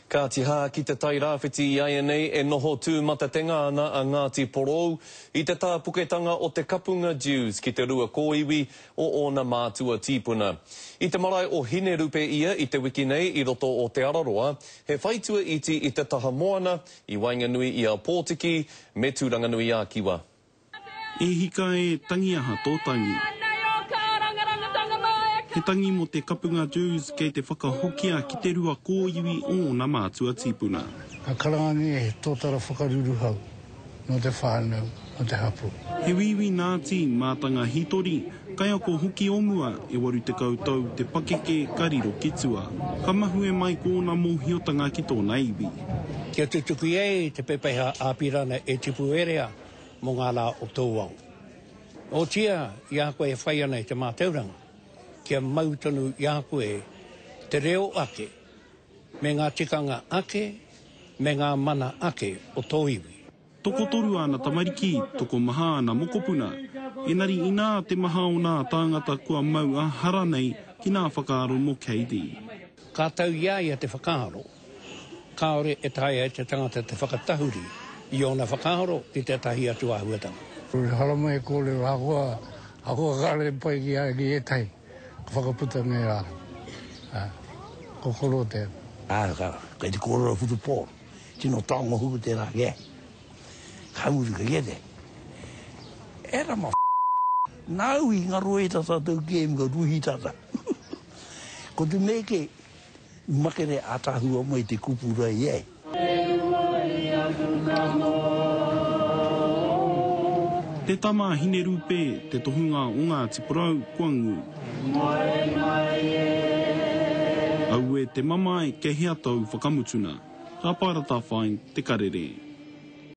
Kāti hā ki Te Tai Rāwhiti iaianei e noho tūmatatenga ana a Ngāti Porou i te tāpuketanga o te kapunga Dewes ki te rua kōiwi o ōna mātua tīpuna. I te marae o Hinerupe ia i te wiki nei i roto o Te Araroa, he whaitua iti i te taha moana i waenganui i a Pōtiki me Tūranganui-ā-Kiwa. E hika e, tangi aha tō tangi. He tangi mō te kapunga Jews kei te whakahokia ki te rua kōiwi o ōna mātua tīpuna. Ka karanga nei he tōtara whakaruruhau nō te whānau, nō te hapū. He wīwī Nāti, mātanga hītori, kaiako hoki o mua, e 80 tau te pakeke ka riro ki tua. Ka mahue mai ko ōna mōhiotanga ki tōna iwi. Kia tutuki ai te pepeha Apirana e tipu erea mō ngā rā o tōu ao. Otiia, i a koe e whai ana i te mātauranga, kia mau tonu i a koe te reo ake, me ngā tikanga ake, me ngā mana ake o tō iwi. Tokotoru āna tamariki, tokomaha āna mokopuna. Engari inā te maha o nā tāngata kua mau a hara nei ki nā whakaaro mō KD. Ka tau i a ia te whakaaro, kāore e taea e te tangata te whakatahuri i ōna whakaaro ki tētahi atu āhuatanga. Haramai e kōrero, ahakoa, ahakoa kāore e pai ki a, ki ētahi, ka whakaputa nei rā, ā, ko koro tērā. Ā, ka, kei te kōrero whutupōro, tino taonga hoki tērā ki a, ka uru ka kite, e rama, nāu i ngaro ai tā tātou game ka ruhi tātou. Ko te mea kē, makere ātaahua mai te kupu rai ai. Te tama a Hinerupe, te tohunga o Ngāti Porou, kua ngū. Aue te mamae, kei hea tōu whakamutuna? Ka paerata whai te karere.